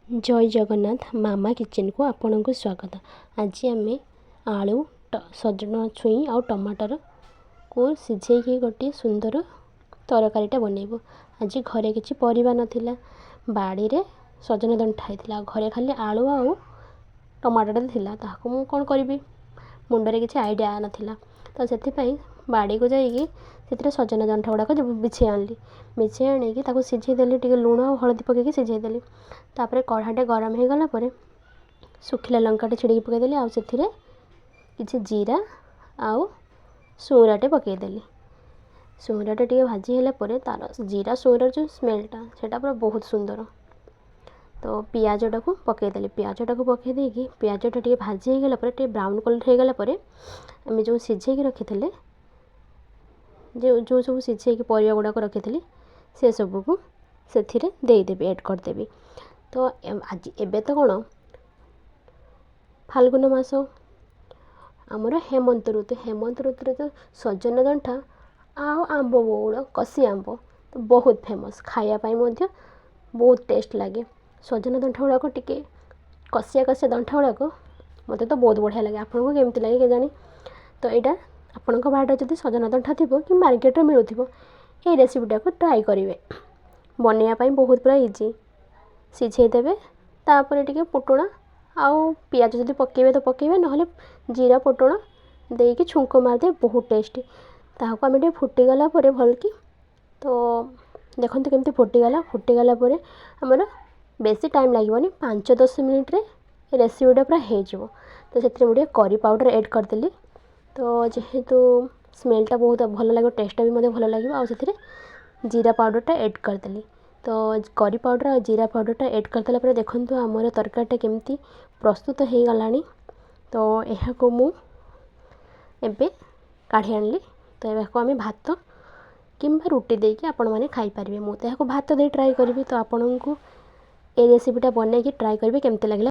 ଜୟ ଜଗନ୍ନାଥ, ମାମା କିଚେନକୁ ଆପଣଙ୍କୁ ସ୍ୱାଗତ। ଆଜି ଆମେ ଆଳୁ, ସଜନା ଛୁଇଁ ଆଉ ଟମାଟରକୁ ସିଝେଇକି ଗୋଟିଏ ସୁନ୍ଦର ତରକାରୀଟା ବନେଇବୁ। ଆଜି ଘରେ କିଛି ପରିବା ନଥିଲା, ବାଡ଼ିରେ ସଜନା ଦଣ୍ଟା ହେଇଥିଲା, ଆଉ ଘରେ ଖାଲି ଆଳୁ ଆଉ ଟମାଟରଟା ଥିଲା। ତାହାକୁ ମୁଁ କ'ଣ କରିବି, ମୁଣ୍ଡରେ କିଛି ଆଇଡ଼ିଆ ନଥିଲା। ତ ସେଥିପାଇଁ ବାଡ଼ିକୁ ଯାଇକି ସେଥିରେ ସଜନା ଦଣ୍ଟା ଗୁଡ଼ାକ ବିଛେଇ ଆଣିଲି। ବିଛେଇ ଆଣିକି ତାକୁ ସିଝେଇ ଦେଲି, ଟିକେ ଲୁଣ ଆଉ ହଳଦୀ ପକାଇକି ସିଝେଇ ଦେଲି। ତାପରେ କଢ଼ାଟେ ଗରମ ହେଇଗଲା ପରେ ଶୁଖିଲା ଲଙ୍କାଟେ ଛିଡ଼େଇକି ପକାଇଦେଲି, ଆଉ ସେଥିରେ କିଛି ଜିରା ଆଉ ସୁଉଁରାଟେ ପକାଇଦେଲି। ସୁଉଁରାଟା ଟିକେ ଭାଜି ହେଲା ପରେ ତା'ର ଜିରା ସୁଉଁରାର ଯେଉଁ ସ୍ମେଲଟା, ସେଇଟା ପୁରା ବହୁତ ସୁନ୍ଦର। ତ ପିଆଜଟାକୁ ପକାଇଦେଲି। ପିଆଜଟାକୁ ପକାଇ ଦେଇକି ପିଆଜଟା ଟିକେ ଭାଜି ହେଇଗଲା ପରେ, ଟିକେ ବ୍ରାଉନ୍ କଲର୍ ହେଇଗଲା ପରେ, ଆମେ ଯେଉଁ ସିଝେଇକି ରଖିଥିଲେ, ଯେଉଁ ଯେଉଁ ସବୁ ସିଝେଇକି ପରିବା ଗୁଡ଼ାକ ରଖିଥିଲି, ସେସବୁକୁ ସେଥିରେ ଦେଇଦେବି, ଏଡ଼୍ କରିଦେବି। ତ ଆଜି ଏବେ ତ କ'ଣ ଫାଲ୍ଗୁନ ମାସ, ଆମର ହେମନ୍ତ ଋତୁ। ହେମନ୍ତ ଋତୁରେ ତ ସଜନା ଦଣ୍ଟା ଆଉ ଆମ୍ବ ବଉଳ, କଷି ଆମ୍ବ ତ ବହୁତ ଫେମସ୍। ଖାଇବା ପାଇଁ ମଧ୍ୟ ବହୁତ ଟେଷ୍ଟ ଲାଗେ। ସଜନା ଦଣ୍ଟା ଗୁଡ଼ାକ ଟିକେ କଷିଆ କଷିଆ ଦଣ୍ଟା ଗୁଡ଼ାକ ମୋତେ ତ ବହୁତ ବଢ଼ିଆ ଲାଗେ। ଆପଣଙ୍କୁ କେମିତି ଲାଗେ କେଜାଣି? ତ ଏଇଟା ଆପଣଙ୍କ ବାଡ଼ିରେ ଯଦି ସଜନା ଦଣ୍ଟା ଥିବ କି ମାର୍କେଟରେ ମିଳୁଥିବ, ଏଇ ରେସିପିଟାକୁ ଟ୍ରାଏ କରିବେ। ବନେଇବା ପାଇଁ ବହୁତ ପୁରା ଇଜି। ସିଝେଇ ଦେବେ, ତାପରେ ଟିକେ ଫୁଟଣ ଆଉ ପିଆଜ ଯଦି ପକାଇବେ ତ ପକାଇବେ, ନହେଲେ ଜିରା ଫୁଟଣ ଦେଇକି ଛୁଙ୍କ ମାରିଦେବେ, ବହୁତ ଟେଷ୍ଟି। ତାହାକୁ ଆମେ ଟିକେ ଫୁଟିଗଲା ପରେ ଭଲକି, ତ ଦେଖନ୍ତୁ କେମିତି ଫୁଟିଗଲା। ଫୁଟିଗଲା ପରେ ଆମର ବେଶୀ ଟାଇମ୍ ଲାଗିବନି, 5-10 ମିନିଟ୍ରେ ରେସିପିଟା ପୁରା ହେଇଯିବ। ତ ସେଥିରେ ମୁଁ ଟିକେ କରି ପାଉଡ଼ର ଏଡ଼୍ କରିଦେଲି। ତ ଯେହେତୁ ସ୍ମେଲଟା ବହୁତ ଭଲ ଲାଗିବ, ଟେଷ୍ଟଟା ବି ମଧ୍ୟ ଭଲ ଲାଗିବ। ଆଉ ସେଥିରେ ଜିରା ପାଉଡ଼ରଟା ଏଡ଼୍ କରିଦେଲି। ତ କରି ପାଉଡ଼ର ଆଉ ଜିରା ପାଉଡ଼ରଟା ଏଡ଼୍ କରିଦେଲା ପରେ ଦେଖନ୍ତୁ ଆମର ତରକାରୀଟା କେମିତି ପ୍ରସ୍ତୁତ ହେଇଗଲାଣି। ତ ଏହାକୁ ମୁଁ ଏବେ କାଢ଼ି ଆଣିଲି। ତ ଏହାକୁ ଆମେ ଭାତ କିମ୍ବା ରୁଟି ଦେଇକି ଆପଣମାନେ ଖାଇପାରିବେ। ମୁଁ ତ ଏହାକୁ ଭାତ ଦେଇ ଟ୍ରାଏ କରିବି। ତ ଆପଣଙ୍କୁ ଏ ରେସିପିଟା ବନେଇକି ଟ୍ରାଏ କରିବେ, କେମିତି ଲାଗିଲା।